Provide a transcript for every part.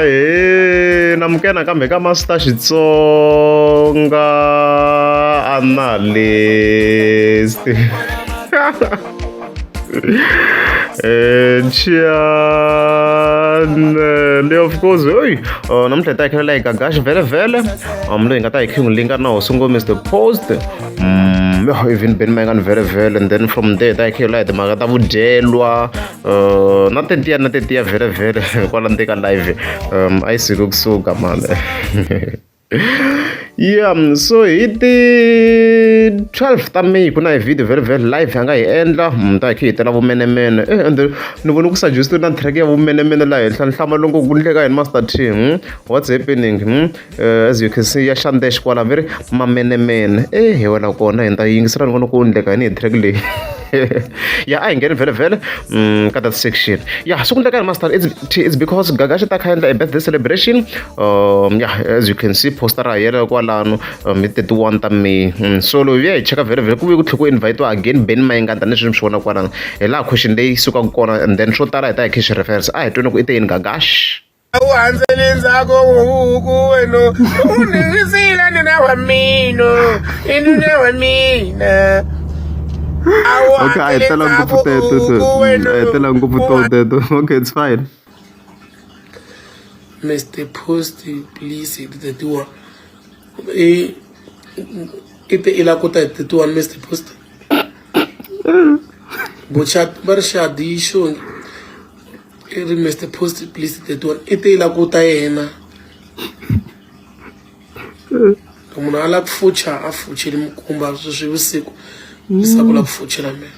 Ahee namukela nakambe ka Master Xitsonga Analyst. Channel of course hey namuntlha hi ta hi khelela hi Gagash vhele vhele loyi hi nga ta hi khe n'wi linka na hosi ngo Mr Post even Benny Mayengani vhele vhele and then from there hi ta hi khe hi hi timhaka ta vudyelwa na tetiya na tetiya vhele vhele kwala ndzeni ka live a yi suki kusuka mani. Yeah, so hi ti 12 ta May ku na hi video vhele vhele live a nga hi endla mi ta hi khe hi tela vumenemene eh ende ni vone ku suggest na track ya vumenemene laha henhla ni hlamala loko ku ndleka yini Master T What's happening As you can see ya Xandesh kwala va ri mamenemene eh hi wena kona hi ta yingisela ni vona ku ndleka yini hi track leyi. Ya a hi ngheni vhele vhele ka that section. Ya so ku ndleka yini Master it's because Gagash ta kha endla a birthday celebration. Yeah, as you can see poster ra yena kwalano hi 31 ta May. So loko hi vuya hi cheka vhele vhele ku vuye ku tlhela ku invite again Benny Mayengani tanihileswi mi swi vona kwalano. Hi laha question leyi sukaka kona and then swo tala hi ta hi khe hi swi reference. A hi tweni ku i te yini Gagash. U handzele ndzhaku huku wena u ningisile nuna wa mina i nuna wa mina. Okay, a hi tela ngopfu teto a hi tela ngopfu to teto. Okay, it's fine. Mr Post please hi ti 31 i i te i la ku ta hi 31 Mr Post Bocha va ri xadi yi xongi i ri Mr Post please 31 i te i la ku ta yena loko munhu a lava ku fucha a fucheli mikumba sweswi vusiku leswaku la ku fuchela mina.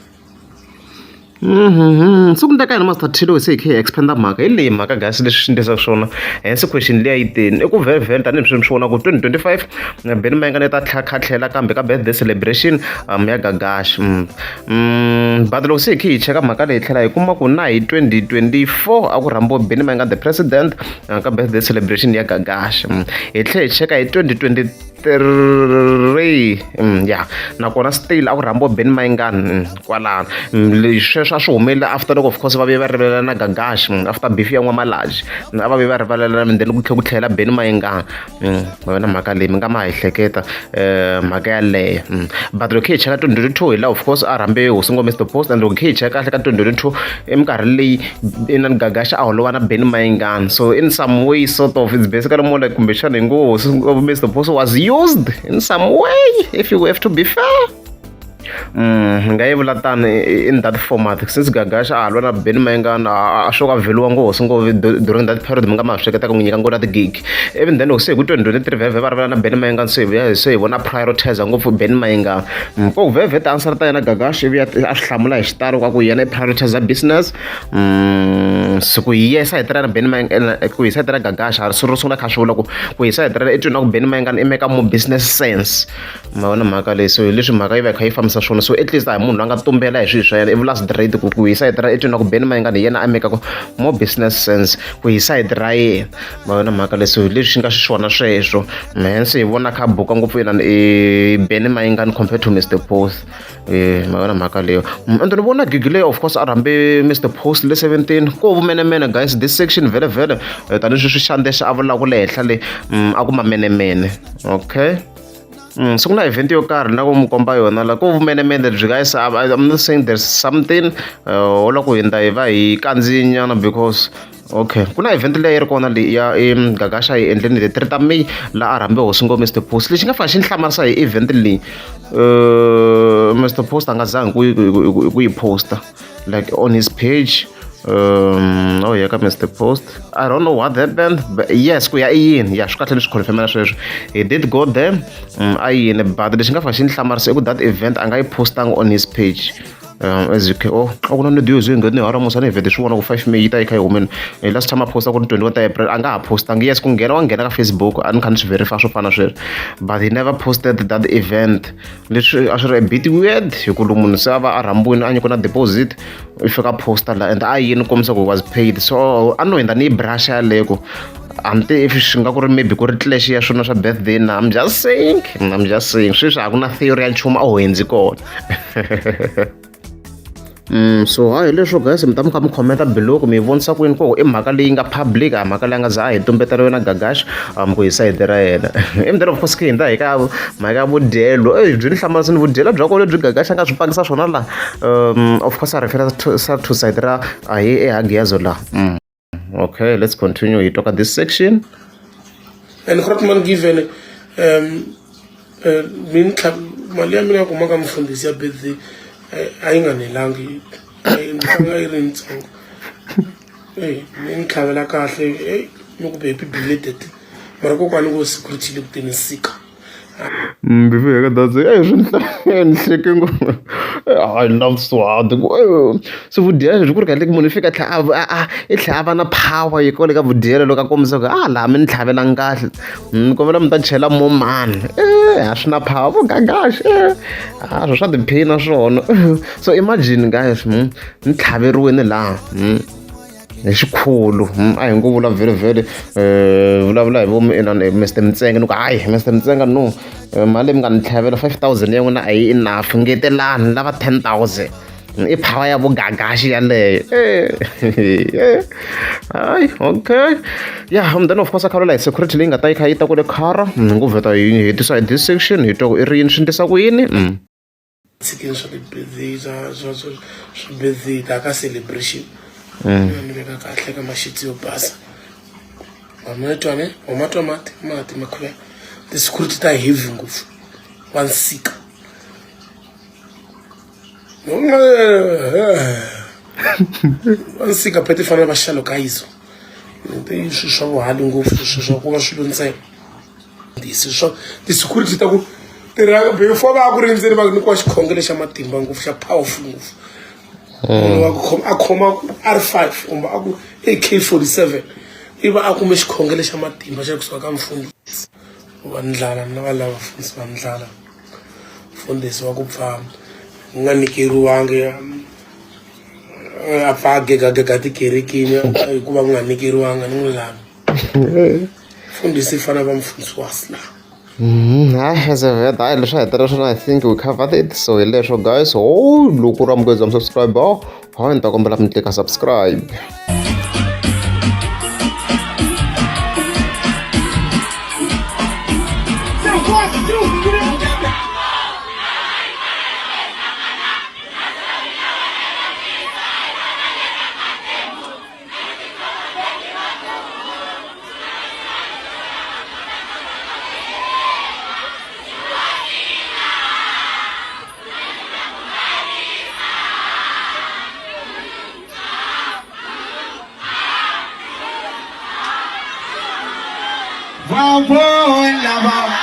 Se ku ndleka yini Master T loko se hi kha hi expand mhaka hi leyi mhaka guys leswi swi endlisaka swona hence question liya yi teni i ku vhele vhele tanihi leswi mi swi vonaka ku 2025 Benny Mayengani ta tlhela kha tlhela kambe ka birthday celebration ya Gagash but loko se hi kha hi cheka mhaka leyi tlhela hi kuma ku na hi 2024 a ku rhambiwa Benny Mayengani the president ka birthday celebration ya Gagash hi tlhela hi cheka hi 2023 ya nakona still a ku rhambiwa Benny Mayengani kwalano sweswo a swi humelela after loko of course va vuye va rivalela na Gagash after beef ya N'wamalaji a va vuye va rivalela then ku tlhela ku tlhela Benny Mayengani ma yona mhaka leyi mi nga ma hi hleketa mhaka yaleyo but loko hi cheka 2022 hi laha of course a rhambe hosi ngo Mr Post and loko hi cheka kahle ka 2022 i minkarhi leyi inani Gagash a holova na Benny Mayengani so in some way sort of it's basically more like kumbexana hi ngo hosi Mr Post was used in some way if you have to be fair. Hi nga yi vula tani in that format since Gagash a ha lwa na Benny Mayengani a swo ka vheliwa ngo hosi ngo during that period mi nga ma hleketa ku n'wi nyika ngo na ti-gig even then loko se hi ku 2023 vhevhe va rivala na Benny Mayengani se hi vuya se hi vona prioritize ngopfu Benny Mayengani ko vhevhe ti-answer ta yena Gagash ivi a swi hlamula hi xitalo ka ku yena i prioritize business so ku hi yesa hi tirha na Benny Mayengani ku hisa hi tirha Gagash a ri ro sungula kha swi vula ku hisa hi tirha i twi na ku Benny Mayengani i make more business sense. Ma vona mhaka leyi so hi leswi mhaka yi va yi kha yi fambisa swona so at least a hi munhu loyi a nga tumbela hi swilo swa yena i vula straight ku ku hi sayiti ra i twi na ku Benny Mayengani hi yena a mekaka more business sense ku hi sayiti ra yena ma vona mhaka leyi so hi leswi nga xiswona sweswo hence hi vona kha buka ngopfu inani i Benny Mayengani compared to Mr Post ma vona mhaka leyo ende ni vona gigi leyi of course a rhambe Mr Post le 17 ko vumenemene guys this section vhele vhele tanihi sweswi Xandexa a vulaka le henhla le a ku mamenemene okay. So ku na event yo karhi na ku mi komba yona la ko vumenemene byi guys I'm not saying there's something ho lava ku hundza hi va hi kandziyinyana because okay ku na event leyi yi ri kona leyi ya Gagash yi endleni hi 3 ta May laha a rhambe hosi ngo Mr Post lexi nga fika xi ni hlamarisa hi event leyi Mr Post a nga zangi ku yi posta like on his page oh yeah ka Mr Post I don't know what happened but yes ku ya i yini ya swi kahle leswi confirmela sweswo he did go there a yini but lexi nga fika xi ni hlamarisa i ku that event a nga yi postanga on his page as you can oh a ku na video yi ngheni hala musa ni vhete swi vona ku 5 May yi ta yi kha yi humeni last time a posta ku ri 21 ta April a nga ha postangi yes ku nghena wa nghena ka Facebook a ni kha ni swi verify swo fana sweswo but he never posted that event leswi a swi ri a bit weird hi ku loko munhu se a va a rhambiwile a nyikiwa na deposit i fika posta la and a yini kombisa ku was paid so a no hundza ni yi brush yaleyo ku a ni tivi if swi nga ku ri maybe ku ri clash ya swona swa birthday na I'm just saying I'm just saying sweswi a ku na theory ya nchumu a wu hundzi kona. So hayi leswo guys, mi ta mi kha mi commenta below ku mi yi vonisa ku yini, ku i mhaka leyi nga public, a mhaka leyi a nga za a hi tumbetela yona Gagash ku hi sayiti ra yena. And then of course ki hindza hi ka mhaka ya vudyelo. Ey, byi ni hlamarisini vudyelo bya kona lebyi Gagash a nga swi pakisa swona laha. Of course a refera to sayiti ra ahi ehagiyazo laha. Okay, let's continue hi twa ka this section. And Grootman given min mali ya mina ya kuma ka mufundhisi ya birthday a yi nga nelangi, ni yi ri yitsongo. Eyi, mi ni tlhavela kahle. Eyi, ni ku happy belated, mara kokwani ku security le ku teni sika. Before hi ka that's ey swi ni hleke ngopfu. I love so hard ku so vudyelo byi ku ri kahle, munhu i fika tlhela a i tlhela a va na power yi kwale ka vudyelo loko a kombisa ku a laha mi ni tlhavelangi kahle, ni kombela mi ta chela mo mani. A swi na power vo Gagash, a swo swa tiphina swona. So imagine guys, ni tlhaveriwini laha hi xikhulu. A hi ngo vula vhele vulavula hi vo inani Mr Mtsenga, ni ku hayi Mr Mtsenga, no, mali leyi mi nga ni tlhavela 5000 ya n'wina a yi enough, ngetelani, ni lava 10,000. I power ya vugagaxi yaleyo. Hayi, okay, yeah. And then of course a khalela hi security leyi nga ta yi kha yi ta kule khara ngo vheta hi hetisa hi this section, hi twa ku i ri yini, swi endlisa ku yini. Tshikeni swa ti-birthday, swa birthday ta ka celebration, ni veka kahle ka maxitsi yo basa. Wa ne wa ma twa mati mati makhuva, ti-security ta heavy ngopfu, wa nsika va nsika phe ti fanele va xalokayizo ti swilo swa vuhali ngopfu, swilo swa ku va swilo ntsena swa ti-security ta ku tirha before va ku rindzeni va nyikiwa xikhongelo xa matimba ngopfu, xa powerful ngopfu. Munhu wa ku khoma a khoma R5 kumbe a ku AK47, i va a kume xikhongelo xa matimba xa kusuka ka mufundhisi va ndlala. Mina va lava vafundhisi va ndlala, mfundhisi wa ku pfa nga nyikeriwangi, a pfa a gegagega tikerekeni hikuva ku nga nyikeriwanga, ni n'wi lavi mfundhisi. I fanele va mufundhisi wa laha. Hayi, as a vet, hayi, leswi hetelela swona, I think we covered it. So hi leswo guys, oh, loko ri amukeza mi subscribe, oh, hayi, ni ta kombela mi tlika subscribe. Va lava.